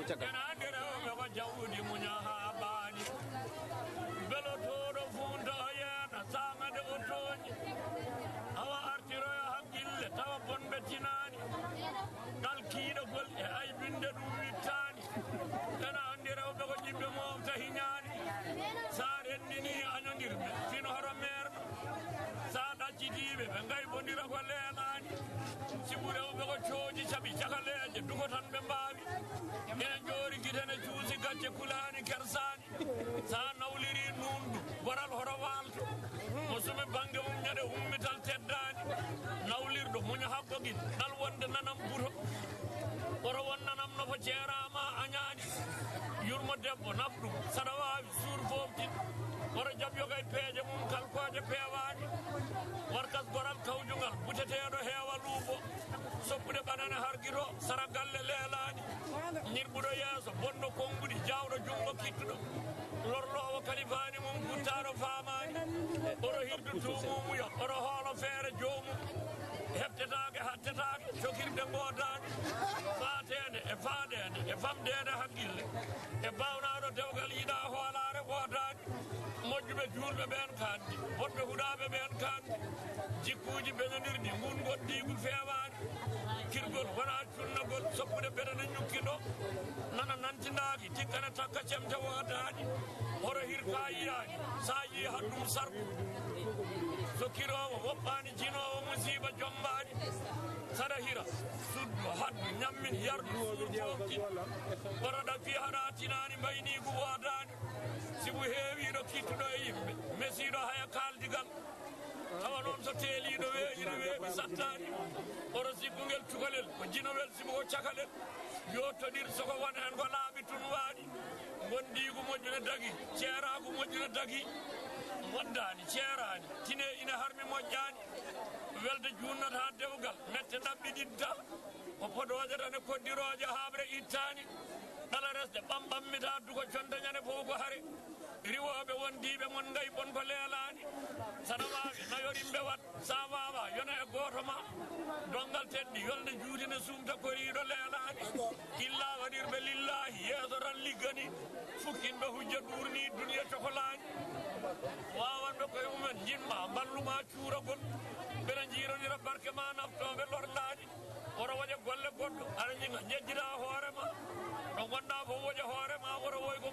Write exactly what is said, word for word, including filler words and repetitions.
Ena anndi rewɓe ko jawdi muña haa baali. Belotooɗo fuunta o yeena, saamade o tooñi. Awa artiroya hakkille, tawa bonɓe tinaani. Ngal kiiɗagol e aybinde ɗum wittaani. Ena anndi rewɓe ko ƴiɓɓe moofta hiñaani. Sa renndini añondirɓe, fin hoto meerno. Sa ɗaccitiiɓe, ɓe ngaybondira ko leelaani. Sibu rewɓe ko cooji caɓi cakaleeje, duko tan ɓe mbaawi. Ene joori gite ne cuusi gacce kulaani kersaani. Sa nawliri nundu, goral hoto waalto. Mo sumi bannge mum ñande ummital teddaani. Nawlirɗo muña haggogin, ɗal wonde nanam buto. Oto won nanam nofo ceeraama añaani. Yurmo debbo naf ɗum, saɗa waawi suur fooftin. Oto jaɓ yogay peeje mum kalkooje peewaani. Warkas goral kawjungal, buteteeɗo heewa luubo. Soppude ɓanane hargito, sara galle leelaani. Ñirɓuɗo yeeso, bonɗo konnguɗi, jaawɗo junngo kittuɗo. Lorloowo kalifaani mum, guttaɗo faamaani. Oto hirdu tuumuumuya, oto hoolo feere joomum. Heɓtetaake, hattetaake, cokirde ngootaani. Faateende e faaɗeende e famdeende hakkille. E baawnaaɗo dewgal yiɗa hoolaare wootaani. Moƴƴuɓe juulɓe ɓeen kaanni, bonɓe huɗaaɓe ɓeen kaanni. Jikkuuji beñondirɗi, ngun ngondiigu feewaani. Kirgol wonaa cunnagol, soppude beɗe no ñukki ɗo. Nana nantindaaki, tikkana takka cemte woodaani. Horo hirka yiyaani, sa yii haɗɗum sarku. So kiroowo woppaani, jinoowo musiiba jombaani. Saɗa hira, suddu, haɗdu, ñammin, yardu, suur, foofti. Wara ɗa fii haɗa tinaani, mbayniigu woodaani. Sibu heewiiɗo kittuɗo e yimɓe, mesiiɗo haya kaaldigal. Tawa noon so teeliiɗo weeyi, ina weeɓi sattaani. Oro sikkungel cukalel, ko jinowel sibu ko cakalel. Yottodir soko won heen ko laaɓi tun waaɗi. Ngondiigu moƴƴu ne dagi, ceeraagu moƴƴu ne dagi. Moddaani, ceeraani, tine ina harmi moƴƴaani. Welde juunnata dewgal, mette ɗaɓɓi ɗidda. Ko podooje tan e koddirooje haaɓre ittaani. Ɗala resde ɓamɓammita duko conta ñande fof ko hare. Riwooɓe wondiiɓe mon ngay bon ko leelaani. Saɗa waawi nayorimɓe wat, sa waawa yona e gooto ma. Donngal teɗɗi yolde juuti ne suumta koriiɗo leelaani. Illa waɗirɓe lillaahi yeeso tan liggani. Fukkinɓe hujja ɗuurni duniya cokolaani. Waawanɓe koye mumen njinma mballuma cuuragol. Mbeɗa jiirondira barke ma naftooɓe lorlaani. Woro waɗe golle goɗɗo, aɗa ñiŋa, ñejjita hoore ma. Ɗo ngonɗa fof, waɗe hoore ma, woro woy ko